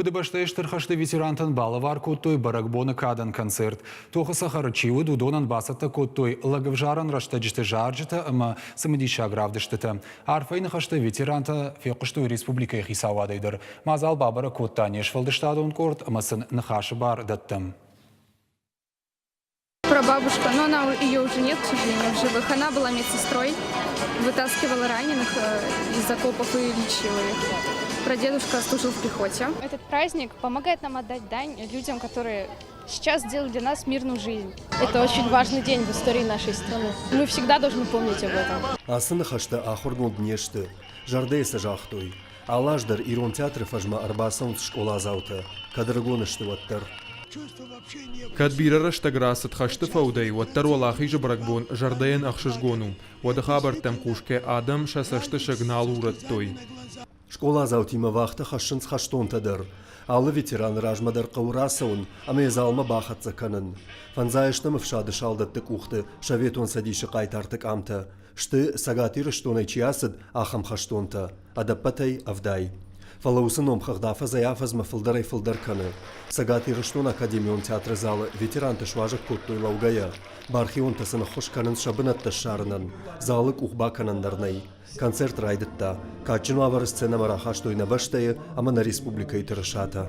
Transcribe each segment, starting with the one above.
Фыдыбӕстӕйы Стыр хӕсты ветерантӕн балӕвар кодтой бӕрӕгбоны кадӕн концерт. Тохы цӕхӕры чи уыд, уыдонӕн бацӕттӕ кодтой лӕгӕвзарӕн рӕстӕджыты зарджытӕ ӕмӕ цымыдисаг равдыстытӕ. Арфӕйы ныхӕстӕ ветерантӕ фехъуыстой республикӕйы хицауадӕй дӕр. Мадзал бабӕрӕг кодта не сфӕлдыстадон къорд ӕмӕ сын ныхасы бар дӕттӕм. Прабабушка, но она ее уже нет, к сожалению, в живых. Она была медсестрой, вытаскивала раненых из окопов и лечила их. Прадедушка служил в пехоте. Этот праздник помогает нам отдать дань людям, которые сейчас делают для нас мирную жизнь. Это очень важный день в истории нашей страны. Мы всегда должны помнить об этом. Ацы ныхӕстӕ ахуыргонд не сты, зӕрдӕйы сӕ загътой. Алы аз дӕр Ирон театры фӕзмӕ ӕрбацӕуынц скъоладзаутӕ, кӕд ӕрыгон сты, уӕддӕр. Кӕд бирӕ рӕстӕг рацыд хӕсты фӕудӕй, уӕддӕр Уӕлахизы бӕрӕгбон зӕрдӕйӕн ӕхсызгон у. Уӕды хабӕрттӕм хъусгӕ адӕм сӕ цӕстысыг нал урӕдтой. Скъоладзаутимӕ вахтӕ хӕссынц хӕстонтӕ дӕр. Алы ветераны размӕ дӕр хъӕуы рацӕуын ӕмӕ йӕ залмӕ бахӕццӕ кӕнын. Фӕндзай ӕстӕм ӕфсады салдӕтты къухты Советон Цӕдисы хъайтарты къамтӕ сты, Цӕгат Ирыстонӕй чи ацыд, ахӕм хӕстонтӕ, ӕдӕппӕтӕй ӕвдай. Фӕлӕ уыцы номхыгъд афӕдзӕй-афӕдзмӕ фылдӕрӕй-фылдӕр кӕны. Цӕгат Ирыстоны академион театры залы ветеранты суазӕг кодтой лӕугӕйӕ. Бархионтӕ сын ӕххуыс кӕнынц сӕ бынӕттӕ ссарынӕн. Залы къух бакӕнӕн дӕр нӕй. Концерт райдыдта. Кадджын уавӕры сценӕмӕ рахастой нӕ бӕстӕйы ӕмӕ нӕ республикӕйы тырысатӕ.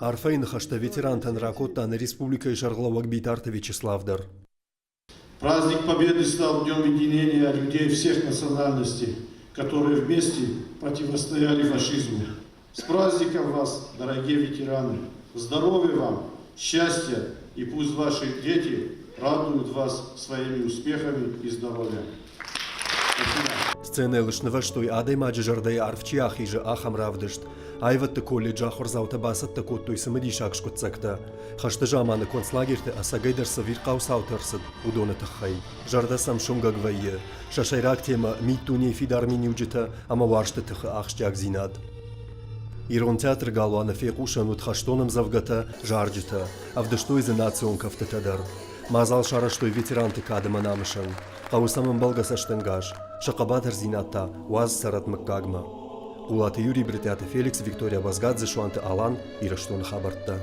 Арфӕйы ныхӕстӕ ветерантӕн ракодта нӕ республикӕйы сӕргълӕууӕг Битарты Вячеслав дӕр. Праздник Победы стал днем единения людей всех национальностей, которые вместе противостояли фашизму. С праздником вас, дорогие ветераны! Здоровья вам, счастья и пусть ваши дети радуют вас своими успехами и здоровьем. Сценӕйыл снывӕзтой адӕймаджы зӕрдӕйы арф чи ахизы, ахӕм равдыст. Аивӕдты колледжы ахуырдзаутӕ бацӕттӕ кодтой цымыдисаг скъуыддзӕгтӕ. Хӕсты заманы концлагерты ӕцӕгӕйдӕр цы ӕвирхъау цаутӕ ӕрцыд, уыдоны тыххӕй. Зӕрдӕ сӕм суынгӕг вӕййы. Сӕ сӕйраг темӕ миддунейы фидар миниуджытӕ ӕмӕ уарзты тыхы ахсджиагдзинад. Ирон театры галуаны фехъусӕн уыд хӕстон ӕмдзӕвгӕтӕ, зарджытӕ, ӕвдыстой дзы национ кӕфтытӕ дӕр. Мадзал сарӕзтой ветеранты кад ӕмӕ намысӕн. Хъӕуы сӕм ӕмбӕлгӕ цӕстӕнгас, сӕ хъӕбатырдзинад та уадз цӕрӕд мыггагмӕ. Хъулаты Юрий, Брытъиаты Феликс, Виктория Базгадзе, Суанты Алан, Ирыстоны хабӕрттӕ.